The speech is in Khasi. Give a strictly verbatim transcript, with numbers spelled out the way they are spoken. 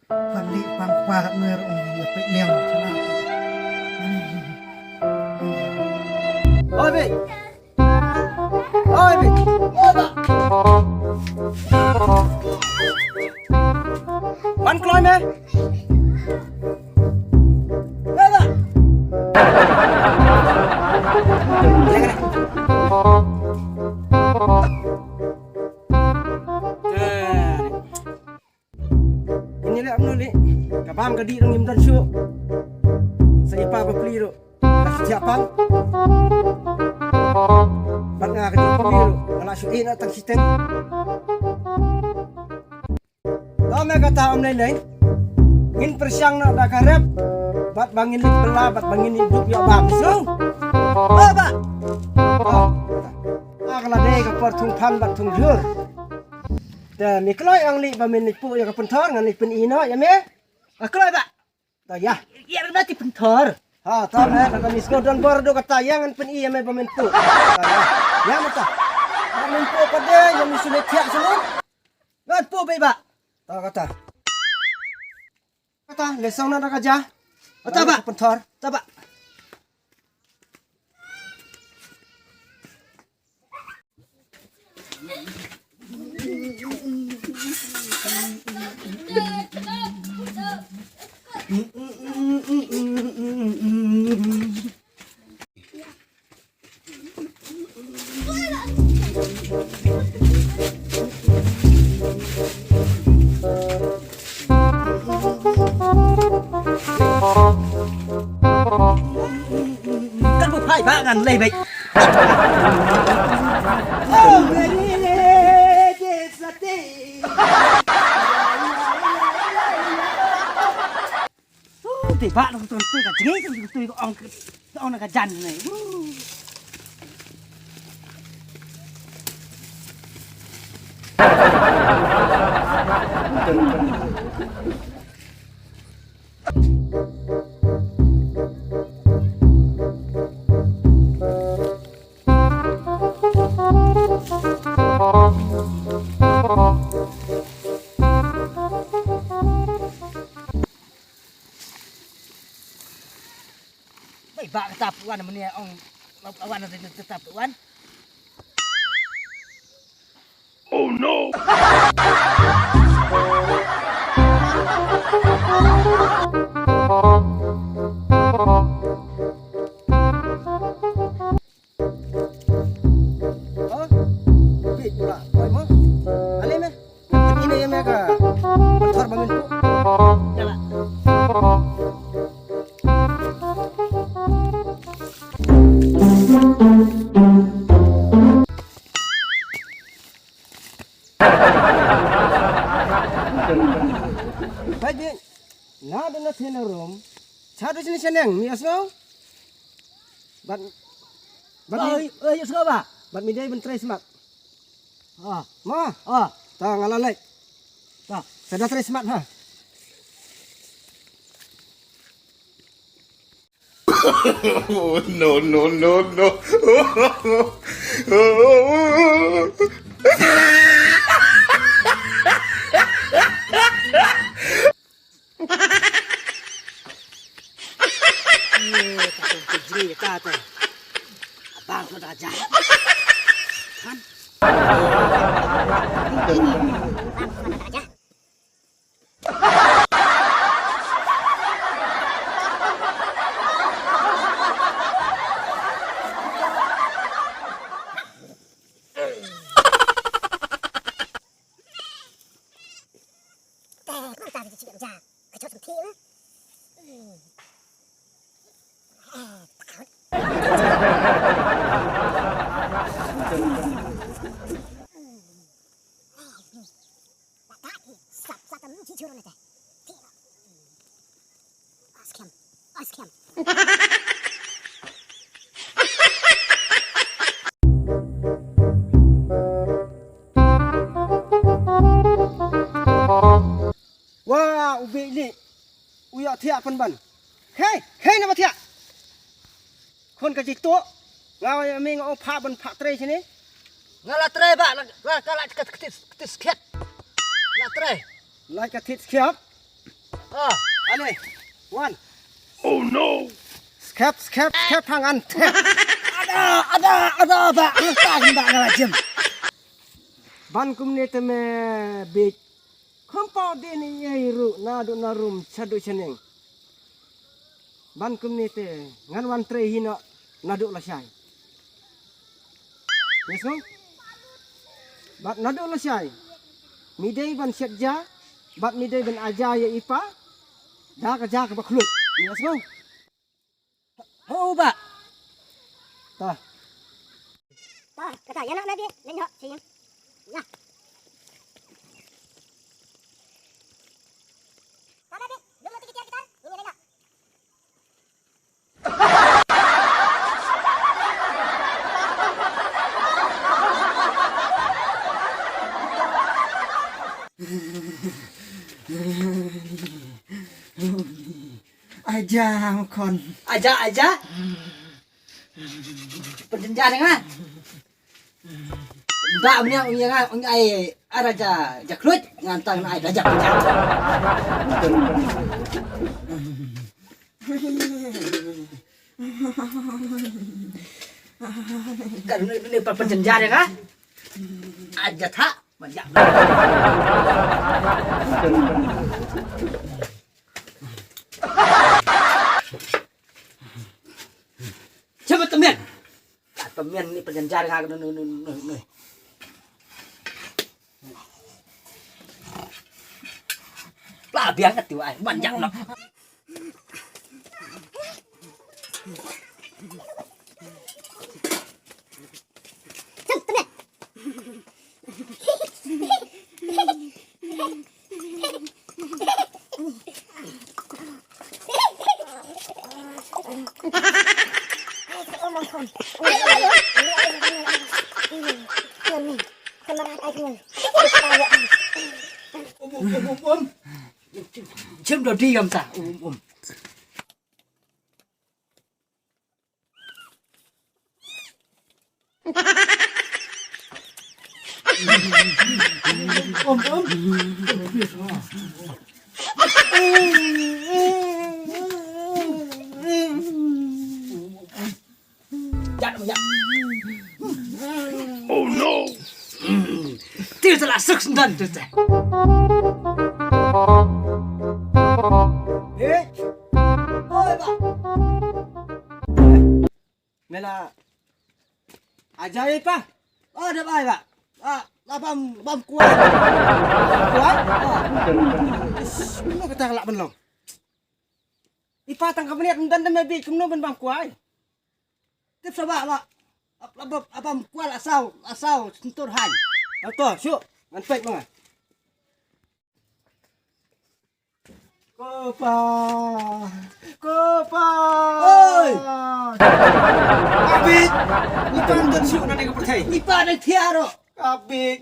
Phan lih pang kpa kat mer ong ya pek liang. Oi, Bit. Oi, Bit. Oi, Bit. Wan kloi me. Oi, Bit. Ini leh amno leh. Ka bam ka dih dang im don shuh. Sa i pa ba pli ruh. Ka thiah pang. Bad nga ka dih pli ruh. Nga la shu ih na tang shiteng. To me kata ym lei lei. Ngin pyrshang noh da ka rep. Bad ba ngin leit bylla bad ba ngin ïa dup ïa bam. Sngewbha. Ba ba. To. Ka la dei ka por thung phan bad thung jur. Te me kloi ong lei ba men leit puh ïa ka pynthor ngan leit pyni noh ïa me. Ka kloi ba. Ta ïa. Ïa ka dei pynthor. Ha ta me ka ni sko don bor do kata ïa ngan pyni ïa me ba men puh. Ta ïa. Ïa me ta. Ba men puh pat de ïa me shu leit thiah shu. Ngan puh be ba. Ta kata. Kata le song na da ka ja. Ta ba pynthor. Ta ba. Kan bu phai ba ngan lei bek. Te ba lo tu tu ka jngi tu tu ong ong na ka jan ne. Bai ba kata puan mene ong lawan kata puan. Oh no. Ha? Bit pula. Oi mo. Ale me. Ini ya me ka. Thor bangun. Jalan. Bai bit. Na da na thena rom. Cha da sini seneng mi asno. Bat bat mi. Oi oi asno ba. Bat mi dei ban try smat. Ah. Ma. Ah. Ta ngala lek. Ta. Sa da try smat ha. Oh, no no no no. Wa u bik li u ïoh thiah pynban. Khei khei na ba thiah. Khun ka jituh. Nga ïa mi nga ong phah ban phah trei sini. Nga la trei ba la ka la ka tit tit skhet. La trei. La ka tit skhet. Ah, ale. Wan. Oh no. Skep, skep, skep hangan. Ada, ada, ada ba. Ada ba ngala jim. Ban kumne te me bit. Kham pau de ni yei ru na du na rum chadu chaneng. Ban kumne te ngan wan trei hino na du la shai. Yes no? Bad na du la shai. Mi dei ban shet ja, bad mi dei ban aja ya ipa. Da ka ja ka ba khlut. Yes no? Ho ba. Ta. Ta, kata ya nak nabi, len hok sing. Ya. Ta nabi, dum mati kita kita, ini len hok. Aja, Makon. Aja, aja. Pynjynjar nga. Ba mnya u ya nga u ai ara ja ja khluit ngan tang ai da ja pynjynjar. Kan ni pa pynjynjar nga. Aja tha. Chama temen. Ka temen ni pynjynjar nga nu nu nu nu. Pla biang ka tu ai ban jak nok. Chim do di gam ta. Um, um. Oh no. Tir tala suk sendan tir te. Eh? Oi ba. Mela. Ajai pa. Oh, da bai ba. Ah, la bam bam kuai. Kuai. Ah. Ish, no kata la ban long. Ipa tang ka meniat dan dan bi kumno ban bam kuai. Tip sa ba ba. Ap ap ap ap kual asau asau sentur han. Ato shu ngan pek manga. Kopa. Kopa. Oi. Abit. Ipa ngan shu na dei ka perthei. Ipa dei tiaro. Abit.